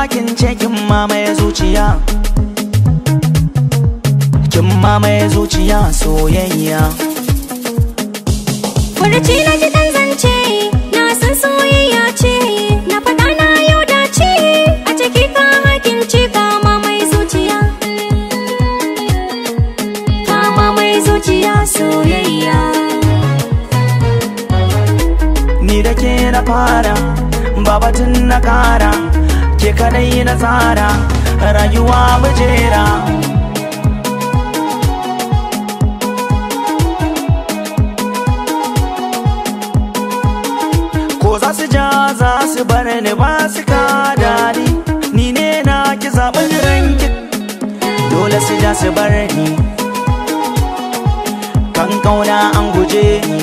hakince kin mamaye zuciya. Kin mamaye zuciya soyayya. Furuci na ji ɗan zance, na san soyayya ce, na faɗa na yau dace, a ciki ka hakince ka mamaye zuciya. Ka mamaye zuciya soyayya. Ni da ke na fara, babatun na kara, ke kadai na tsara, rayuwa bujera. Ko za su ja za su bar ni ba su kada ni, ni ne na ki zaɓin ranki, dole su ja su bar ni. Kan kauna an guje ni.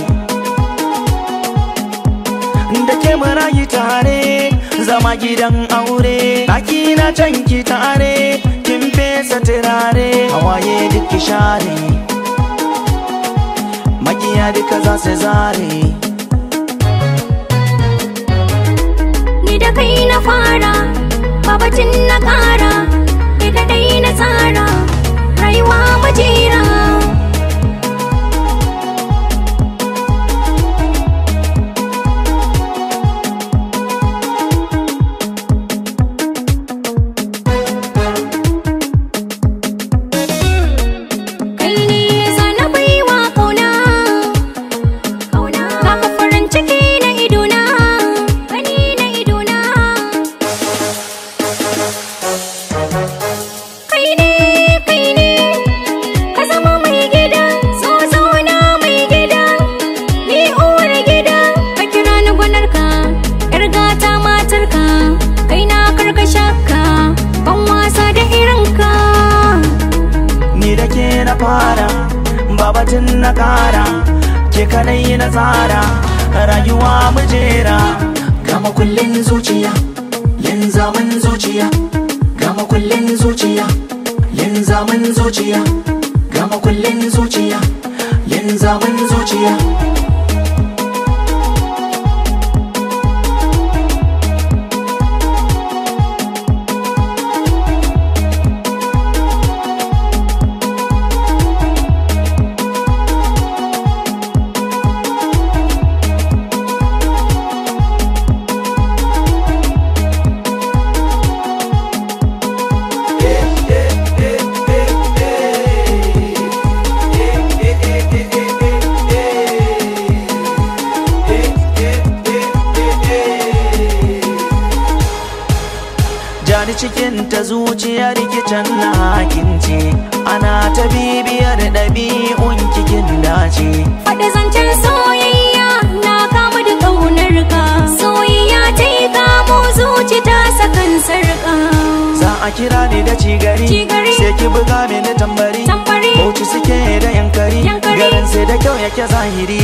Da ke murayi tare, zama gidan aure, ɗaki na can ki tare, kin fesa turare, hawaye duk ki share, makiya duka za su zare. Ni da kai na fara, babatin na kara, ni da dai na tsara, rayuwa majera. Kai ne zana baiwa kauna, baka farin ciki na idona, gani na idona. Kai ne, ka zama mai gida, zo zauna mai gida, ni uwar gida, ka kira ni gwanarka, yar gata matarka, kai na karka shakka, ban wasa da irinka. Ni da ke na fara, babatun na kara, ke kadai na tsara, rayuwa mujera. Gama kullin zuciya, linzamin zuciya, gama kullin zuciya, linzamin zuciya, gama kullin zuciya, linzamin zuciya. Jani cikin ta zuciya rikicin na hakince, ana ta bibiyar ɗabi'un kikin dace. Faɗi zancen soyayya na kama da ƙaunar ka, soyayya ta yi kamo zuci ta sakan sarƙa. Za a kira ni da cigari, Cigari. sai ki buga mini tambari. Tambari. Bauchi suke da yankari, Yankari. garin sai da kyau yake zahiri.